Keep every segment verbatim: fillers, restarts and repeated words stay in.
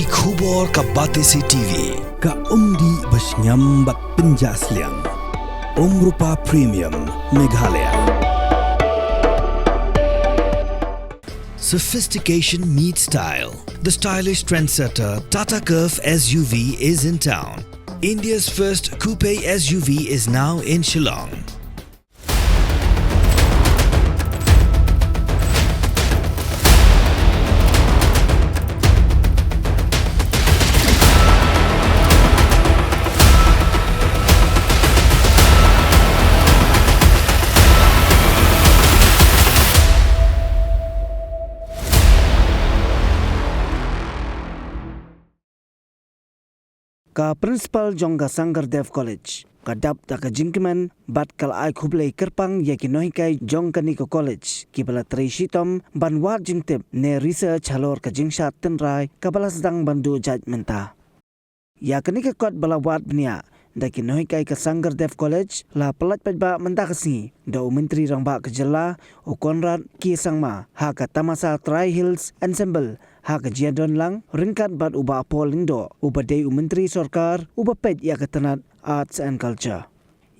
Khubor ka Batesi T V, ka umdih ba shngiam bad pynjah sliang. Umrupa Premium, Meghalaya. Sophistication meets style. The stylish trendsetter Tata Curvv S U V is in town. India's first coupe S U V is now in Shillong. Ka principal jong ka Sankardev College ka dap da ka jingkmen bad ka la ai khublei kyrpang ïa ki nonghikai jong kane ka college kiba la trei shitom ban wad jingtip ne research halor ka jingshad tynrai kaba la sdang ban duh jait mynta. Ïa kane ka kot ba la wad bniah da ki nonghikai ka Sankardev College la pyllait paidbah mynta ka sngi da u Myntri Rangbah ka jylla u Conrad K Sangma ha ka Tamasa Tri Hills Ensemble ha ka jingdon lang ryngkat bad u Bah Paul Lyngdoh uba dei u Myntri Sorkar uba peit ïa ka tnat Arts and Culture.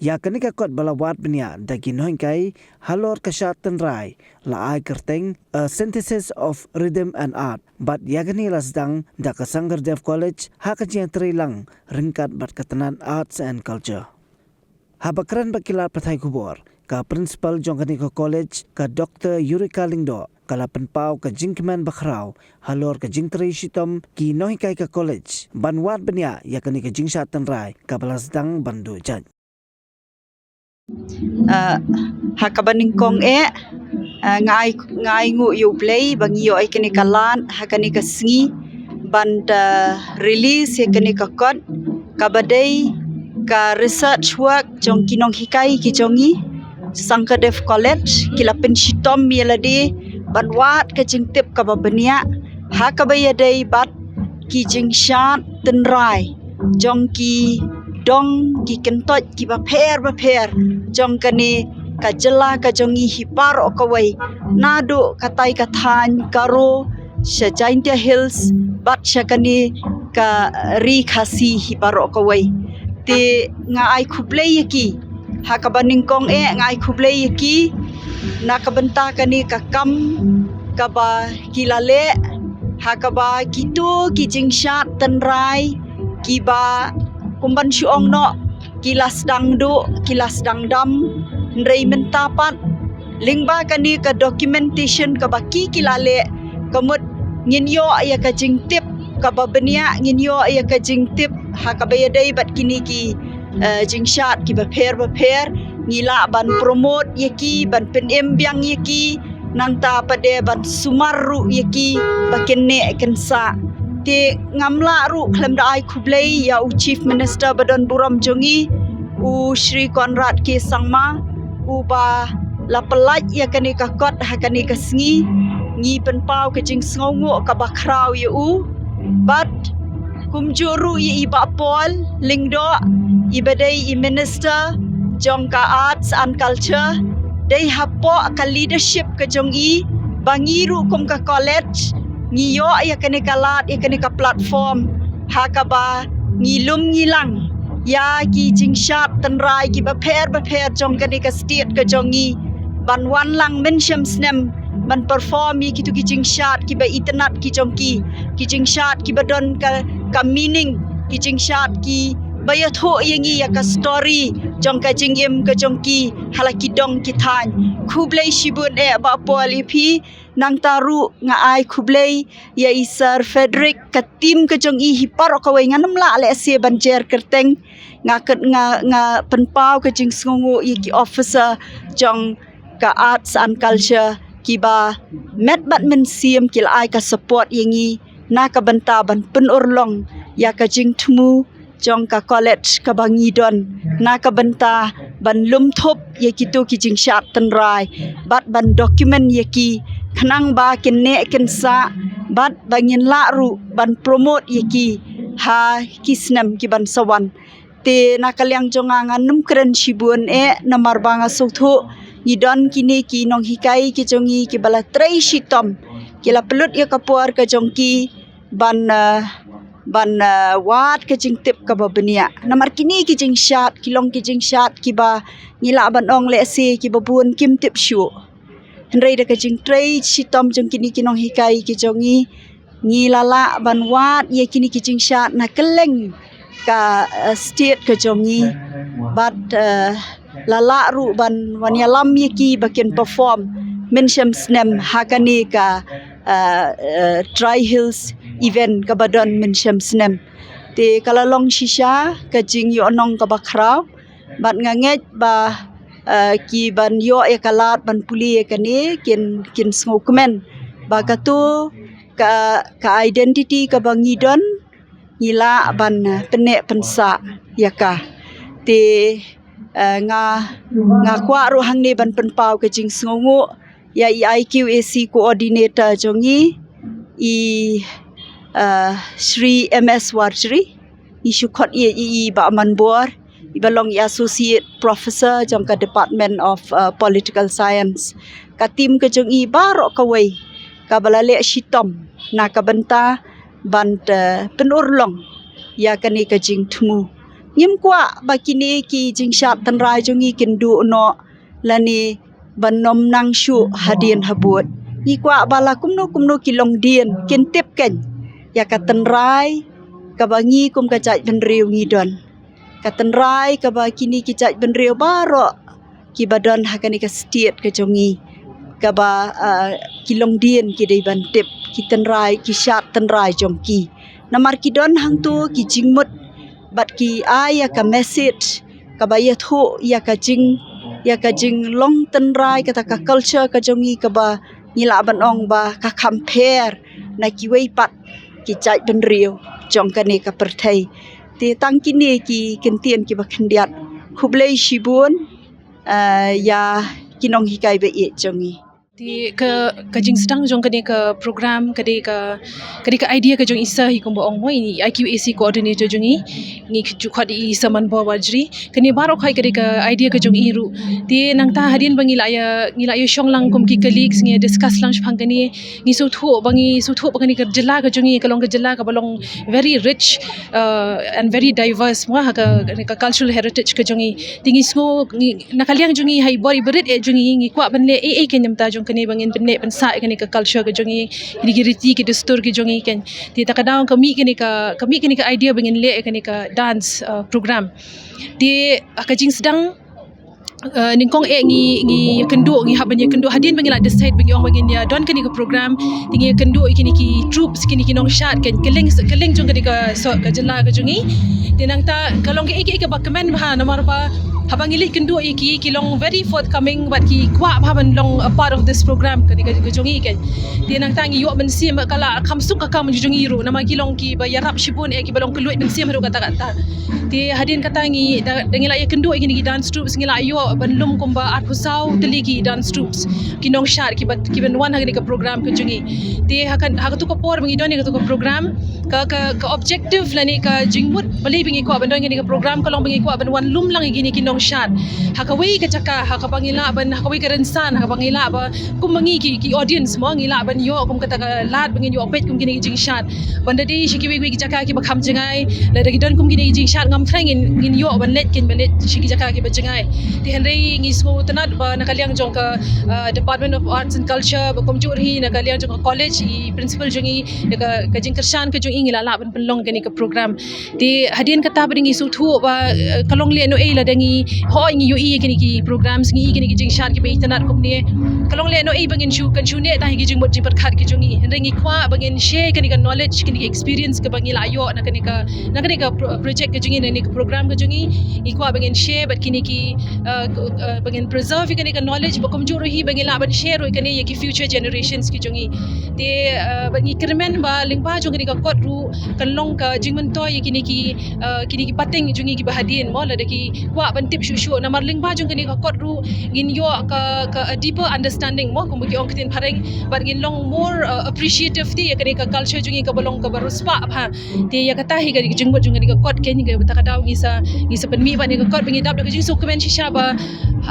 Ïa kane ka kot ba la wad bniah da ki nonghikai halor ka shad tynrai la ai kyrteng A Synthesis of Rhythm and Art bad ïa kane la sdang da ka Sankardev College ha ka jingtrei lang ryngkat bad ka tnat Arts and Culture. Haba kren bad ki lad pathai khubor, ka principal jong kane ka college ka Doctor Eureka Lyngdoh ka la pynpaw ka jingkmen bakhraw halor ka jingtrei shitom ki nonghikai ka college ban wad bniah ïa kane ka jingshad tynrai kaba la sdang ban duh jait. Ah, ha kaba nyngkong eh, ah, nga ai, nga ai nguh ïa U Blei ba ngi ïoh ïa kane ka lad ha kane ka sngi ban da release ïa kane ka kot kaba dei ka research work jong ki nonghikai ki jong ngi Sankardev College, ki la pynshitom ïa lade ban wad ka jingtip kaba bniah ha kaba ïadei bad ki jingshad tynrai jong ki dong, ki kyntoit kiba pher bapher jong kane ka jylla ka jong ngi hi baroh kawei, naduh katai ka thaiñ Garo sha Jaintia Hills bad sha kane ka Ri Khasi hi baroh kawei. Te nga ai khublei ïa ki, ha kaba nyngkong eh nga ai khublei ïa ki na ka bynta kane ka kam kaba ki la leh, ha kaba kito ki jingshad tynrai kiba kum ban shu ong noh ki la sdang duh, ki la sdang dam, hynrei mynta pat lyngba kane ka documentation kaba ki ki la leh, ka mut ngin ïoh ïa ka jingtip kaba bniah, ngin ïoh ïa ka jingtip ha kaba ïadei bad kine ki, eh, jingshad kiba pher bapher, ngi lah ban promote ïa ki, ban pynim biang ïa ki, nangta pat de ban sumar ruh ïa ki ba kin neh kin sah. Te ngam lah ruh khlem da ai khublei ïa u Chief Minister ba don burom jong ngi, u Shri Conrad K Sangma, uba la pyllait ïa kane ka kot ha kane ka sngi. Ngi pynpaw ka jingsngewnguh kaba khraw ïa u. Bad kumjuh ruh ïa i Bah Paul Lyngdoh, iba dei i Minister jong ka Arts and Culture, dei hapoh ka leadership ka jong i ba ngi ruh kum ka college ngi ïoh ïa kane ka lad, ïa kane ka platform ha kaba ngi lum ngi lang ïa ki jingshad tynrai kiba pher bapher jong kane ka state ka jong ngi ban wan lang mynshem snem ban perform ïa kito ki jingshad kiba itynnat ki jong ki, ki jingshad kiba don ka, ka meaning, ki jingshad kiba ïathuh ïa ngi ïa ka story jong ka jingim ka jong ki ha la ki dong ki thaiñ. Khublei shibun eh Bah Paul ïa phi. Nangta ruh nga ai khublei ïa i Sir Frederick, ka team ka jong i hi baroh kawei, ngan ym lah lehse ban jer kyrteng, nga, nga, nga pynpaw ka jingsngewnguh ïa ki officer jong ka Arts and Culture kiba met bad mynsiem ki la ai ka support ïa ngi na ka bynta ban pynurlong ïa ka jingthmu jong ka college kaba ngi don na ka bynta ban lum thup ïa kito ki jingshad tynrai bad ban document ïa ki khnang ba kin neh kin sah bad ba ngin lah ruh ban promote ïa ki ha ki snem ki ban sa wan. Te na ka liang jong nga ngan ym kren shibun eh namar ba nga sngewthuh ngi don kine ki nonghikai ki jong ngi kiba la trei shitom, ki la pynlut ïa ka por ka jong ki ban, eh, ban, uh, wad ka jingtip kaba bniah. Namar kine ki jingshad, ki long ki jingshad kiba ngi lah ban ong lehse kiba bun kim tip shuh. Hynrei da ka jingtrei shitom jong kine ki nonghikai ki jong ngi, ngi la lah ban wad ïa kine ki jingshad na kylleng ka, uh, state ka jong ngi. Bad, uh, la lah ruh ban wan ïalam ïa ki ba kin perform mynshem snem ha kane ka, uh, uh, Tri Hills event kaba don mynshem snem. Te ka la long shisha ka jingïohnong kaba khraw. Bad nga ngeit ba, uh, ki ban ïoh ïa ka lad ban pule ïa kane kin, kin sngewkmen ba kato ka, ka identity kaba ngi don ngi lah ban, uh, pynneh pynsah ïa ka. Te, uh, nga, nga kwah ruh hangne ban pynpaw ka jingsngewnguh ïa i I Q A C coordinator jong ngi, i, uh, Shri M S Warjri, i shu khot ïa i, i Bah Manbor, iba long i associate professor jong ka Department of, uh, Political Science. Ka team ka jong i baroh kawei kaba la leh shitom na ka bynta ban, uh, pynurlong ïa kane ka jingthmu. Ngim kwah ba kine ki jingshad tynrai jong ngi kin duh noh lane ban ym nang shuh hadien habud. Ngi kwah ba la kumno kumno ki longdien kin tip kein ïa ka tynrai kaba ngi kum ka jaitbynriew ngi don. Ka tynrai kaba kine ki jaitbynriew baroh kiba don ha kane ka state ka jong ngi, kaba, uh, ki longdien ki dei ban tip ki tynrai, ki shad tynrai jong ki. Namar ki don hangto ki jingmut bad ki ai ïa ka message kaba ïathuh ïa ka jing, ïa ka jinglong tynrai, kata ka culture ka jong ngi kaba ngi lah ban ong ba ka kham pher na kiwei pat ki jaitbynriew jong kane ka pyrthei. Te tang kine ki kyntien kiba khyndiat. Khublei shibun, uh, ïa ki nonghikai ba ïeit jong ngi. Te ka, ka jingsdang jong kane ka program ka dei ka, ka dei ka idea ka jong i sir hi kumba ong mo, i I Q A C coordinator jong ngi, ngi ju khot i Sir Manbor Warjri. Kane baroh khoit ka dei ka idea ka jong i ruh. Te nangta hadien ba ngi la ïa, ngi la ïa shong lang kum ki colleagues, ngi ïa discuss lang shaphang kane, ngi sngewthuh ba, ngi sngewthuh ba kane ka jylla ka jong ngi ka long ka jylla kaba long very rich, uh, and very diverse mo, ha ka, ka cultural heritage ka jong ngi. Te ngi sngew, ngi, na ka liang jong ngi ha i bor i barit eh jong ngi, ngi kwah ban leh ei ei kein namar jong kane ba ngin pynneh pynsah ïa kane ka culture ka jong ngi, kine ki riti ki dustur ki jong ngi kein. Te ta ka daw ka mih kane ka, ka mih kane ka idea ba ngin leh ïa kane ka dance, uh, program. Te, uh, ka jingsdang, uh, nyngkong eh ngi, ngi ïakynduh, ngi hap ban ïakynduh hadien ba ngi la decide ba ngi ong ba ngin ïa don kane ka program. Te ngi ïakynduh ïa kine ki troupes, kine ki nongshad kein, kylleng, kylleng jong kane ka, so, ka jylla ka jong ngi. Te nangta ka long kaei kaei kaba kmen bha namar ba haba ngi leit kynduh ïa ki, ki long very forthcoming bad ki kwah bha ban long a part of this program kane ka, ka jong ngi kein. Te nangta ngi ïoh mynsiem ka la kham suk ka kam jong ngi ruh namar ki long kiba ïarap shibun eh, kiba long kylluid mynsiem haduh katta katta. Te hadien kata ngi da, da ngi la ïakynduh ïa kine ki dance troupes ngi la ïoh ban lum kumba arphew saw tylli ki dance troupes, ki nongshad kiba, kiban wan ha kane ka program ka jong ngi. Te ha ka, ha kato ka por ba ngi don ïa kato ka program, ka, ka, ka objective lane ka jingmut balei ba ngi kwah ban don ïa kane ka program ka long ba ngi kwah ban wan lum lang ïa kine ki nongshad ha kawei ka jaka, ha kaba ngi lah ban, ha kawei ka rynsan, ha kaba ngi lah ba kumba ngi ki, ki audience mo, ngi lah ban ïoh kum kata ka lad ba ngin ïoh peit kum kine ki jingshad. Ban da dei sha kiwei kiwei ki jaka kiba kham jngai, lada ki don kum kine ki jingshad ngam thrang ngin, ngin ïoh ban leit, kin ban leit sha ki jaka kiba jngai. Te hynrei ngi sngewtynnat ba na ka liang jong ka, uh, Department of Arts and Culture, ba kumjuh ruh hi na ka liang jong ka college, i principal jong ngi, na ka, ka jingkyrshan ka jong i ngi la lah ban pynlong kane ka program. Te hadien kata ba dang ngi sngewthuh ba, eh, ka long lehnohei lada ngi, hooid ngi ïohi ïa kine ki programs, ngi ïohi ïa kine ki jingshad kiba itynnad kumne. Ka long lehnohei ba ngin shu, kan shu neh tang ïa ki jingmut jingpyrkhat ki jong ngi. Hynrei ngi kwah ba ngin share kane ka knowledge, kane ka experience kaba ngi la ïoh na kane ka, na kane ka pro-, project ka jong ngi, na kane ka program ka jong ngi. Ngi kwah ba ngin share bad kine ki, eh, k-, eh, ba ngin preserve ïa kane ka knowledge, ba kumjuh ruh hi ba ngin lah ban share ruh ïa kane ïa ki future generations ki jong ngi. Te, eh, bad ngi kyrmen ba lyngba jong kane ka kot ruh kan long ka jingmyntoi ïa kine ki, eh, kine ki pateng jong ngi kiba hadien mo, lada ki kwah ban tip shuh shuh. Namar lyngba jong kane ka kot ruh ngin ïoh ka, ka, a deeper understanding mo, kumba ki ong ktien phareng, bad ngin long more, eh, appreciative te ïa kane ka culture jong ngi kaba long kaba riewspah bha. Te ïa kata hi ka jingmut jong kane ka kot, kane ka, ta ka daw ngi sa, ngi sa pynmih bad kane ka kot ba ngi dap da ka jingsngewkmen shisha ba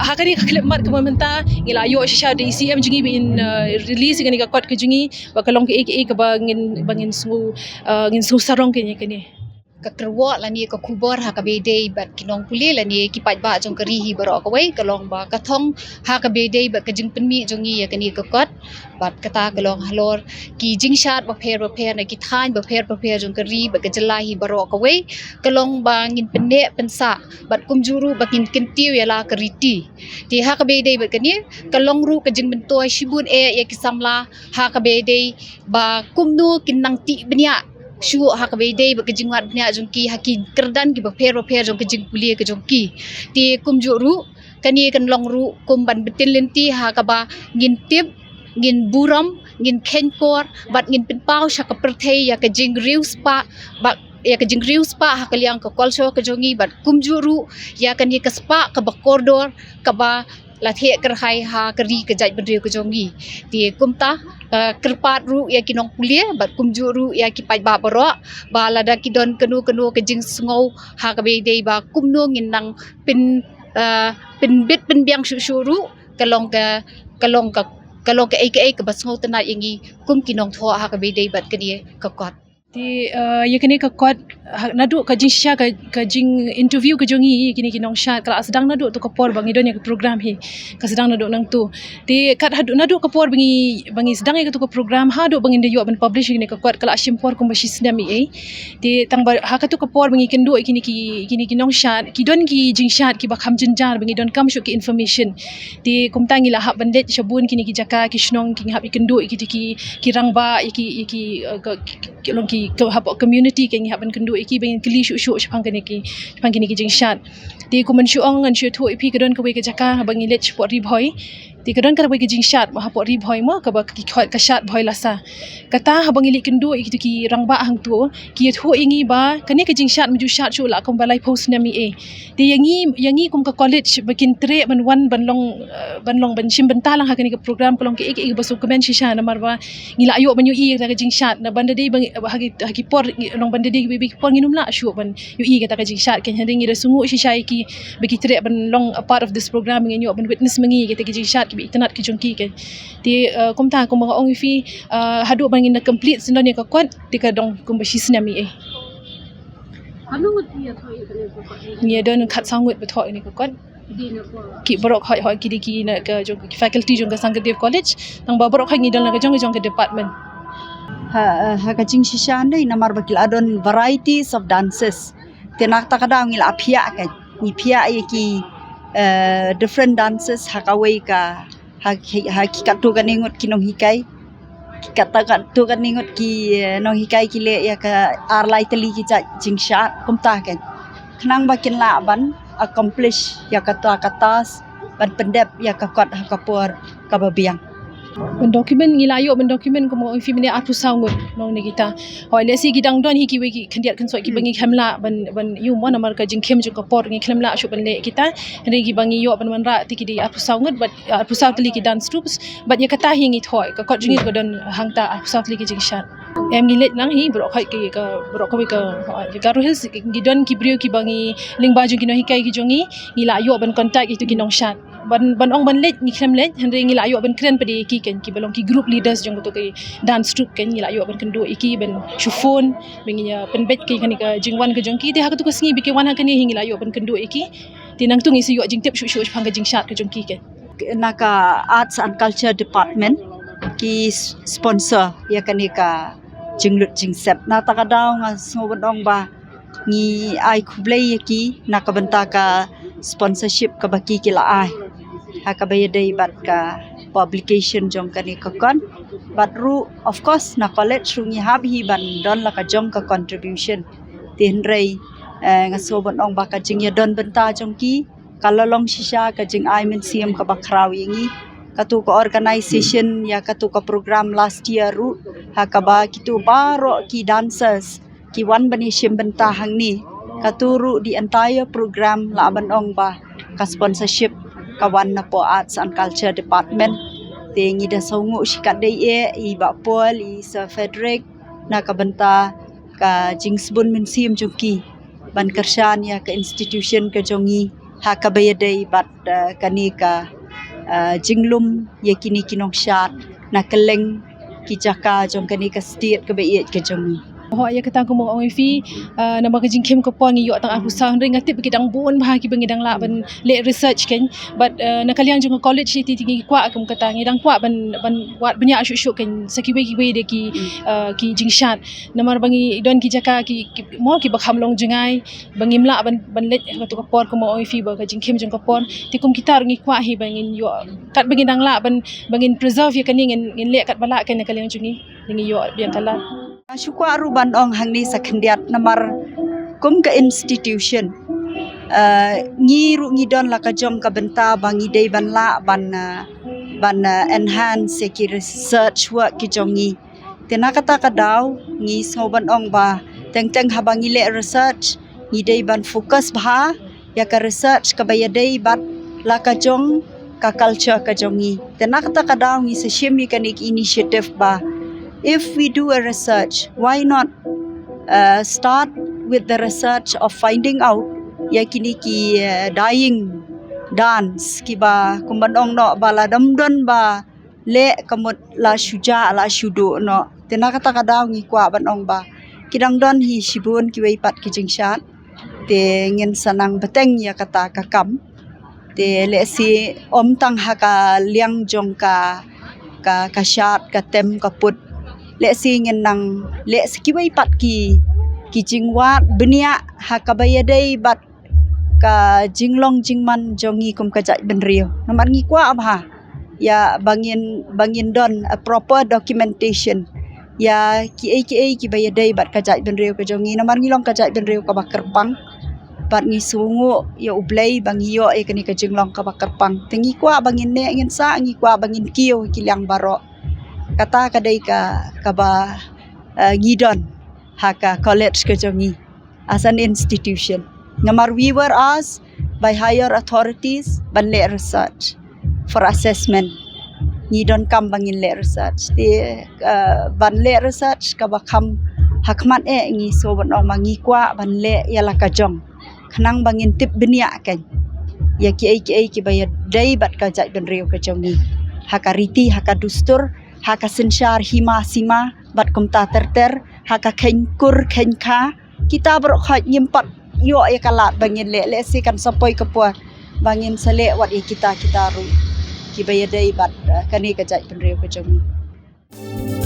Ha kane ka khyllipmat kaba mynta ngi la ïoh shisha da i C M jong ngi ba in, uh, release ïa kane ka kot ka jong ngi, ba ka long kaei kaei kaba ngin, ba ngin sngew, uh, ngin sngew sarong kane kane. Ka kyrwoh lane ka khubor ha kaba ïadei bad ki nongpule lane ki paidbah jong ka ri hi baroh kawei ka long ba ka thong ha kaba ïadei bad ka jingpynmih jong ngi ïa kane ka kot. Bad kata ka long halor ki jingshad bapher bapher na ki thaiñ bapher bapher jong ka ri bad ka jylla hi baroh kawei, ka long ba ngin pynneh pynsah bad kumjuh ruh ba ngin kyntiew ïa la ka riti. Te ha kaba ïadei bad kane ka long ruh ka jingmyntoi shibun eh ïa ki samla ha kaba ïadei ba kumno kin nang tih bniah shuh ha kaba ïadei bad ka jingwad bniah jong ki ha ki kyrdan ki bapher bapher jong ka jingpule ka jong ki. Te kumjuh ruh kane kan long ruh kum ban btin lynti ha kaba ngin tip, ngin burom, ngin kheiñkor bad ngin pynpaw sha ka pyrthei ïa ka jingriewspah, bad ïa ka jingriewspah ha ka liang ka culture ka jong ngi bad kumjuh ruh ïa kane ka spah kaba kordor kaba la theh kyrhai ha ka ri ka jaitbynriew ka jong ngi. Te kumta, uh, kyrpad ruh ïa ki nongpule bad kumjuh ruh ïa ki paidbah baroh ba lada ki don kano kano ka jingsngew ha kaba ïadei ba kumno ngin nang pyn, uh, pynbit pynbiang shuh shuh ruh ka long ka, ka long ka, ka long kaei kaei kaba sngewtynnat ïa ngi kum ki nongthoh ha kaba ïadei bad kane ka kot. Te, uh, ïa kane ka kot, ha, naduh ka jingshisha ka, ka jing interview ka jong ngi ïa kine ki nongshad ka la sdang naduh tu ka por ba ngi don ïa ka program hi. Ka sdang naduh nangtu. Te kat haduh naduh ka por ba ngi, ba ngi sdang ïa katu ka program haduh ba ngin da ïoh ban publish ïa kane ka kot ka la shim por kumba shi snem ïa. Te tang ba ha katu ka por ba ngi kynduh ïa kine ki, kine ki nongshad ki don ki jingshad kiba kham jynjar ba ngi donkam shuh ki information. Te kumta ngi la hap ban leit sha bun kine ki jaka ki shnong ki ngi hap ïakynduh ïa ki, ki, ki rangbah ïa ki, ïa ki, uh, ka, ki, ki long ki, ki hapoh community ki ngi hap ban kynduh ïa ki ba ngin kylli shuh shuh shaphang kine ki, shaphang kine ki jingshad. Te kum ngan shu ong ngan shu ïathuh ïa phi ka don kawei ka jaka ba ngi leit shapoh Ri Bhoi. Te ka don kawei ka jingshad ba hapoh Ri Bhoi mo kaba ki khot ka shad Bhoi Lasa. Kata haba ngi leit kynduh ïa kitu ki rangbah hangtu ki ïathuh ïa ngi ba kane ka jingshad mynjur shad shuh la kumba laiphew snem ïa. Te ïa ngi, ïa ngi kum ka college ba kin treh ban wan ban long, eh, ban long ban shim bynta lang ha kane ka program ka long kaei kaei ba sngewkmen shisha namar ba ngi la ïoh ban ïohi ïa kata ka jingshad na ban da dei ba ngi, ha ki, ha ki por ngi, long ban da dei ba ki por ngin ym lah shuh ban ïohi ïa kata ka jingshad. Hynrei ngi da sngewnguh shisha ïa ki ba ki treh ban long a part of this program ba ngin ïoh ban witness ma ngi ïa kata ka jingshad kiba itynnad ki jong ki. Te, eh, kumta kumba nga ong ïa phi, eh, haduh ba ngin da complete syndon ïa ka kot te ka don kumba shi snem ïa. Ngi don khatsaw ngut ba thoh ïa kane ka kot. Ki baroh khoit, khoit ki dei ki na ka jong ki faculty jong ka Sankardev College. Tang ba baroh khoit ngi don la ka jong ka jong ka department. Ha, ha ka jingshisha ndei namar ba ki la don varieties of dances. Te na kata ka daw ngi la phiah ka, ngi phiah ïa ki, eh, different dances ha kawei ka, ha ki, ha ki katto katne ngut ki nonghikai. Ki katto katto katne ngut ki, eh, nonghikai ki leh ïa ka ar lai tylli ki jait jingshad kumta ka. Khnang ba kin lah ban accomplish ïa kata ka task ban pyndep ïa ka kot ha ka por kaba biang. Ban document ngi la ïoh ban document kumba ong phi mynne arphew saw ngut nong ne kita. Hooid lehse ki dang don hi kiwei ki khyndiat khynsoit kiba ngi khlem lah ban, ban ïoh mo namar ka jingkhim jong ka por ngi khlem lah shuh ban leh kita. Hynrei kiba ngi ïoh ban wanrah te ki dei arphew saw ngut bad arphew saw tylli ki dance troupes bad ïa kata hi ngi thoh ka kot jong ngi ka don hangta arphew saw tylli ki jingshad. Em ngi leit lang hi baroh khoit ki ka baroh kawei ka, ha, ki Garo Hills ngi don ki briew kiba ngi lyngba jong ki nonghikai ki jong ngi ngi la ïoh ban contact ïa kitu ki nongshad. Ban, ban ong ban leit ngi khlem leit hynrei ngi la ïoh ban kren pat ïa ki kan kiba long ki group leaders jong katu ki dance troupe kan ngi la ïoh ban kynduh ïa ki ban shu phone ba ngin ïa pynbeit ki kane ka jingwan ka jong ki te ha katu ka sngi ba ki wan ha kane hi ngi la ïoh ban kynduh ïa ki. Te nangtu ngin sa ïoh jingtip shuh shuh shaphang ka jingshad ka jong ki kan. Na ka Arts and Culture Department ki s-, sponsor ïa kane ka jinglut jingsep. Na kata ka daw nga sngew ban ong ba ngi ai khublei ïa ki na ka bynta ka sponsorship kaba ki ki la ai ha kaba ïadei bad ka publication jong kane ka kot. Bad ruh of course na college ruh ngi hap hi ban don la ka jong ka contribution. Te hynrei, eh, nga sngew ban ong ba ka jingïadon bynta jong ki ka la long shisha ka jingai mynsiem kaba khraw ïa ngi. Katu ka organization ïa katu ka program last year ruh ha kaba kitu baroh ki dancers ki wan ban ïa shim bynta hangne. Katu ruh the entire program lah ban ong ba ka sponsorship ka wan na poh Arts and Culture Department. Te ngi da sngewnguh shikatdei eh i Bah Paul, i Sir Frederick na ka bynta ka jingsbun mynsiem jong ki ban kyrshan ïa ka institution ka jong ngi ha kaba ïadei bad, uh, kane ka, uh, jinglum ïa kine ki nongshad na kylleng ki jaka jong kane ka state kaba ïeit ka jong ngi. Hooid, ïa kata kumba ong ïa phi, uh, namar ka jingkhim ka por ngi ïoh tang arphew saw, hynrei nga tip ba ki dang bun bha kiba ngi dang lah ban leh research kein. But, uh, na ka liang jong ka college te ngi kwah kum kata, ngi dang kwah ban, ban wad bniah shuh shuh kein sa kiwei kiwei de ki, uh, ki jingshad. Namar ba ngi don ki jaka ki, ki mo kiba kham long jngai, ba ngim lah ban, ban leit ha kato ka por kumba ong ïa phi ba ka jingkhim jong ka por. Te kum kita ruh ngi kwah hi ba ngin ïoh katba ngi dang lah ban, ba ngin preserve ïa kane, ngin, ngin leh katba lah kein na ka liang jong ngi. Ngi ïoh biang ka lad. Nga shu kwah ruh ban ong hangne sa khyndiat namar kum ka institution, uh, ngi ruh ngi don la ka jong ka bynta ba ngi dei ban lah ban, uh, ban, uh, enhance ïa ki research work ki jong ngi. Te na kata ka daw ngi sngew ban ong ba teng teng haba ngi leh research ngi dei ban focus bha ïa ka research kaba ïadei bad la ka jong ka culture ka jong ngi. Te na kata ka daw ngi sa shim ïa kane ka initiative ba if we do a research, why not, uh, start with the research of finding out ïa kine ki, uh, dying dance kiba kumba ong noh ba la dam don ba leh ka mut la shu jah la shu duh noh. Te na kata ka daw ngi kwah ban ong ba ki dang don hi shibun kiwei pat ki jingshad. Te ngin sa nang bteng ïa kata ka kam. Te lehse ym tang ha ka liang jong ka, ka, ka shad, ka tem, ka put. Lehse ngin nang leh sa kiwei pat ki, ki jingwad bniah ha kaba ïadei bad ka jinglong jingman jong ngi kum ka jaitbynriew. Namar ngi kwah bha ïa ba ngin, ba ngin don a proper documentation ïa kiei kiei kiba ïadei bad ka jaitbynriew ka jong ngi. Namar ngi long ka jaitbynriew kaba kyrpang bad ngi sngewnguh ïa U Blei ba ngi ïoh ïa kane ka jinglong kaba kyrpang. Te ngi kwah ba ngin neh ngin sah, ngi kwah ba ngin kiew ki liang baroh. Kata ka dei ka, kaba, uh, ngi don ha ka college ka jong ngi as an institution. Namar we were asked by higher authorities ban leh research for assessment. Ngi don kam ba ngin leh research. Te, uh, ban leh research kaba kham ha khmat eh ngi sngew ban ong ba ngi kwah ban leh ïa la ka jong. Khnang ba ngin tip bniah kein ïa kiei kiei kiba ïadei bad ka jaitbynriew ka jong ngi. Ha ka riti, ha ka dustur, ha ka synshar hima sima bad kumta ter ter, ha ka kheiñ kur kheiñ kha, kita baroh khoit ngim pat ïoh ïa ka lad ba ngin leh, lehse kan sa poi ka por ba ngin sa leh wat ïa kita, kita ruh kiba ïadei bad, uh, kane ka jaitbynriew ka jong ngi.